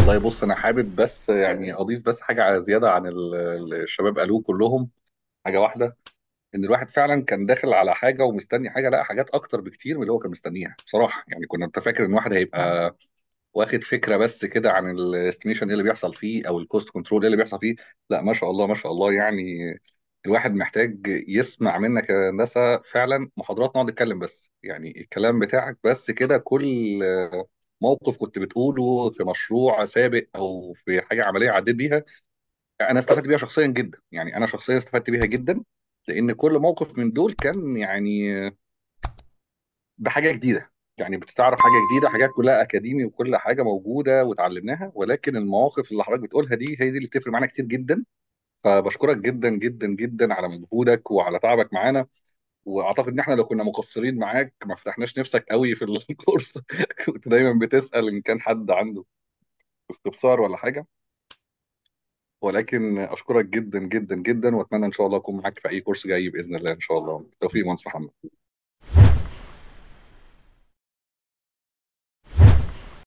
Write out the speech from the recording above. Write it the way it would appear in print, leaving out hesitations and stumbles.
والله بص، انا حابب بس يعني اضيف بس حاجة زيادة عن الشباب قالوه كلهم. حاجة واحده، ان الواحد فعلا كان داخل على حاجة ومستني حاجه، لا حاجات اكتر بكتير من اللي هو كان مستنيها بصراحه. يعني كنا، انت فاكر ان واحد هيبقى واخد فكرة بس كده عن ال estimation ايه اللي بيحصل فيه، او ال cost control ايه اللي بيحصل فيه. لا ما شاء الله ما شاء الله، يعني الواحد محتاج يسمع منك يا هندسة فعلا محاضرات، نقعد نتكلم بس، يعني الكلام بتاعك بس كده، كل موقف كنت بتقوله في مشروع سابق او في حاجة عملية عديت بيها، انا استفدت بيها شخصيا جدا. يعني انا شخصيا استفدت بيها جدا، لان كل موقف من دول كان يعني بحاجة جديده. يعني بتتعرف حاجة جديده، حاجات كلها اكاديمي وكل حاجة موجودة وتعلمناها، ولكن المواقف اللي حضرتك بتقولها دي هي دي اللي بتفرق معانا كتير جدا. فبشكرك جدا جدا جدا على مجهودك وعلى تعبك معانا. واعتقد ان احنا لو كنا مقصرين معاك، ما فتحناش نفسك قوي في الكورس كنت دايما بتسأل ان كان حد عنده استفسار ولا حاجه. ولكن اشكرك جدا جدا جدا، واتمنى ان شاء الله اكون معاك في اي كورس جاي باذن الله. ان شاء الله بالتوفيق يا مهندس محمد.